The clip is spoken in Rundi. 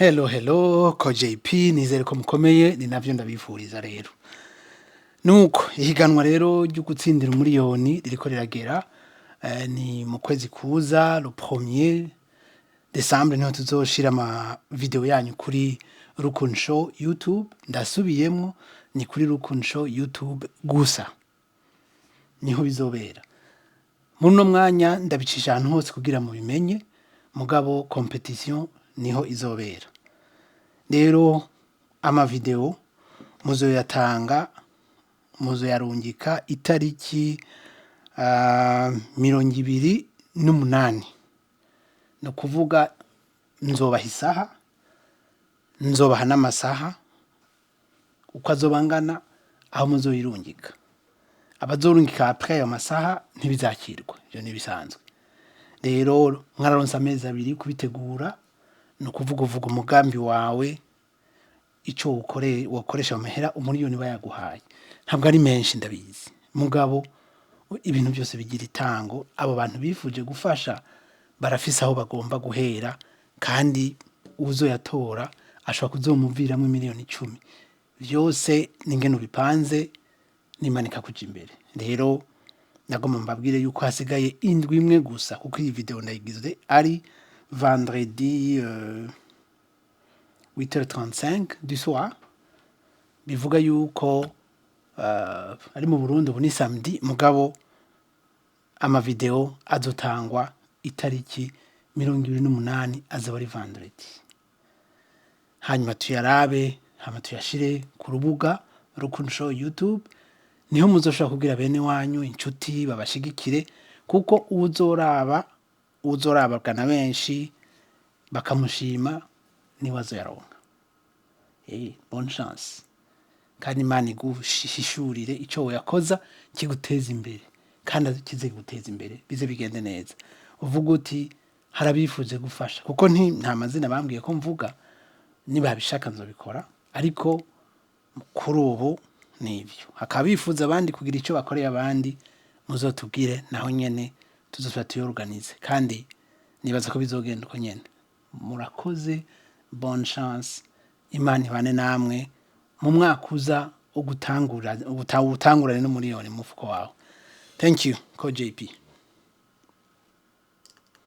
Hello, hello, ko JP, nizere ko mukomeye, ni navyo ndabifuriza rero. Nuko ihiganwa rero ryo gutsindira umuriyoni ririko riragera, ni mu kwezi kuza, le premier décembre niho tuzoshira ama video yanyu kuri Rukun Show YouTube. Ndasubiyemwo, ni kuri Rukun Show YouTube gusa niho bizobera. Muri uno mwanya ndabicisha ahantu hose kugira mubimenye, mugabo compétition niho izobera. Rero ama video muzoyatanga, muzoyarungika itariki 28, ni ukuvuga nzobaha isaha, nzobaha n'amasaha uko azoba angana aho muzoyirungika. Abazorungika après ayo masaha ntibizakirwa, ivyo ntibisanzwe. Rero mwararonse amezi 2 kubitegura, ni ukuvuga uvuga umugambi wawe, ico wokoresha mu mahera umuriyoni bayaguhaye. Ntabwo ari menshi, ndabizi, mugabo ibintu byose bigira itango. Abo bantu bifuje gufasha barafise aho bagomba guhera, kandi uwuzoyatora ashobora kuzomuviramwo miliyoni 10. Vyose n'ingene ubipanze n'imanika kuja imbere. Rero nagomba mbabwire yuko hasigaye indwi imwe gusa, kuko iyi video ndayigize ari vendredi 8h35 du soir, bivuga yuko ari mu Burundi ubu ni samedi, mugabo ama video azotangwa itariki 28, azoba ari vendredi. Hanyuma tuyarabe, hama tuyashire ku rubuga Rukun Show YouTube, niho muzoshobora kubwira bene wanyu, inshuti, babashigikire, kuko uwuzoraba, uwuzorabwa na benshi bakamushima, niwe azoyaronka. Bonne chance, kandi Imana iguhishurire ico woyakoza kiguteza imbere, kandi kize guteza imbere, bize bigende neza. Uvuga uti harabifuje gufasha, kuko nta mazina bambwiye ko mvuga. Nibabishaka nzobikora, ariko kuri ubu nivyo. Hakaba bifuza abandi kugira ico bakoreye abandi, muzotubwire, naho nyene tuzosubira tuyorganize, kandi nibaza ko bizogenda uko nyene. Murakoze, bonne chance, Imana ibane namwe mu mwaka uza ugutangura, utangurane n'umuriyoni mu mufuko wawe. Thank you, ko JP.